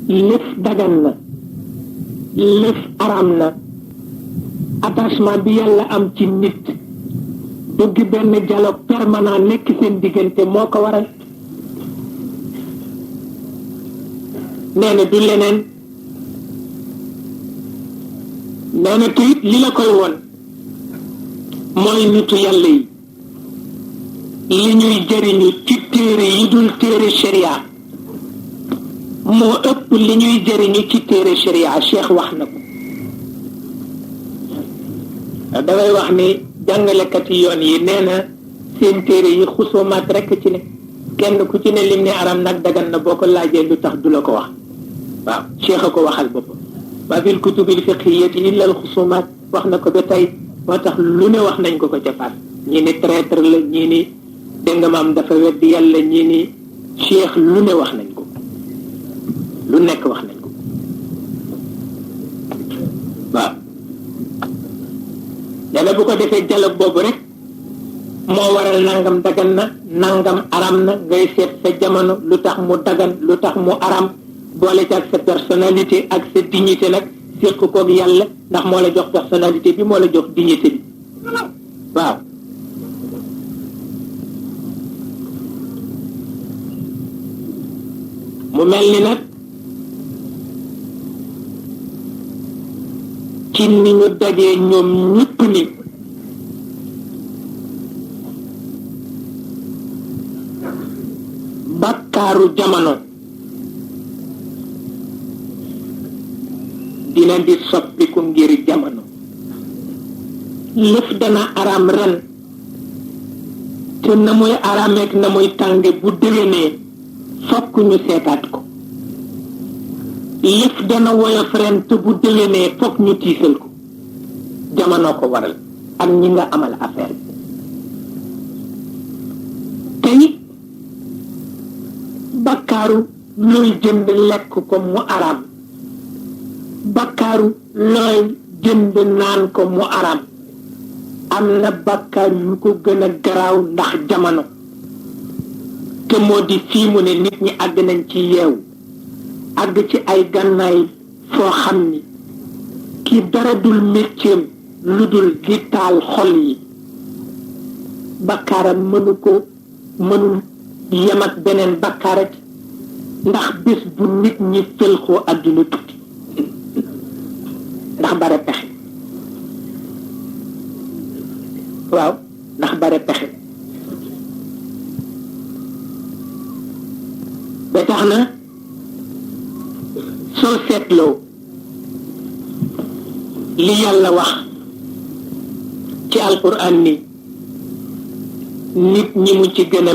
lëf dagan na lëf aram na attachement bi yàlla am ci nit bëgg benn dialogue permanent nekk seen diggante moo ko waral nee na du leneen nee na teyit li la koy won mooy nitu yàlla yi li ñuy jëriñu ci téere yi dul téere sharia moo ëpp li ñuy jëriñu ci téere sharia Cheikh wax na ko dafay wax ni jàngalekat yi yoon yi nee na seen téere yi xusumaat rekk ci ne kenn ku ci ne lim ne aram nag dagan na boo ko laajee lu tax du la ko wax waaw Cheikh a ko waxal boppam wa fil kutubil fiqhiyyati illa al xusumaat wax na ko ba tey moo tax lu ne wax nañ ko ca faat ñii ni traître la ñii ni dégg nga maam dafa weddi yàlla ñii ni Cheikh lu ne wax nañ ko lu nekk wax nañ ko waaw yàlla bu ko defee dialogue boobu rek moo waral nangam dagan na nangam aram na ngay seet sa jamono lu tax mu dagan lu tax mu aram boole ci ak sa personnalité ak sa dignité nag séq koog yàlla ndax moo la jox personnalité bi moo la jox dignité bi waaw mu mel ni nag ci ni ñu dajee ñoom ñëpp ni bakkaaru jamono dina di soppiku ngir jamono lëf dana aram ren te na muy arameek na muy tànge bu déwénee fokk ñu seetaat ko lëf dana woyof ren te bu déwénee fokk ñu tiisal ko jamono ko waral ak ñi nga amal affaire bi tey bakkaaru looy jënd lekk ko mu aram bakkaaru looy jënd naan ko mu aram am na bakkaar yu ko gën a garaaw ndax jamono te moo di fii mu ne nit ñi àgg nañ ci yeewu àgg ci ay gànnaay foo xam ni ki dara dul métiem lu dul di taal xol yi bakkaaram mënul yem ak beneen bakkaarat ndax bés bu nit ñi fëlxoo àdduna tukki ndax bare pexe waaw ndax bare pexe ba tax na soo seetloo li yàlla wax ci alquran ni nit ñi mu ci gën a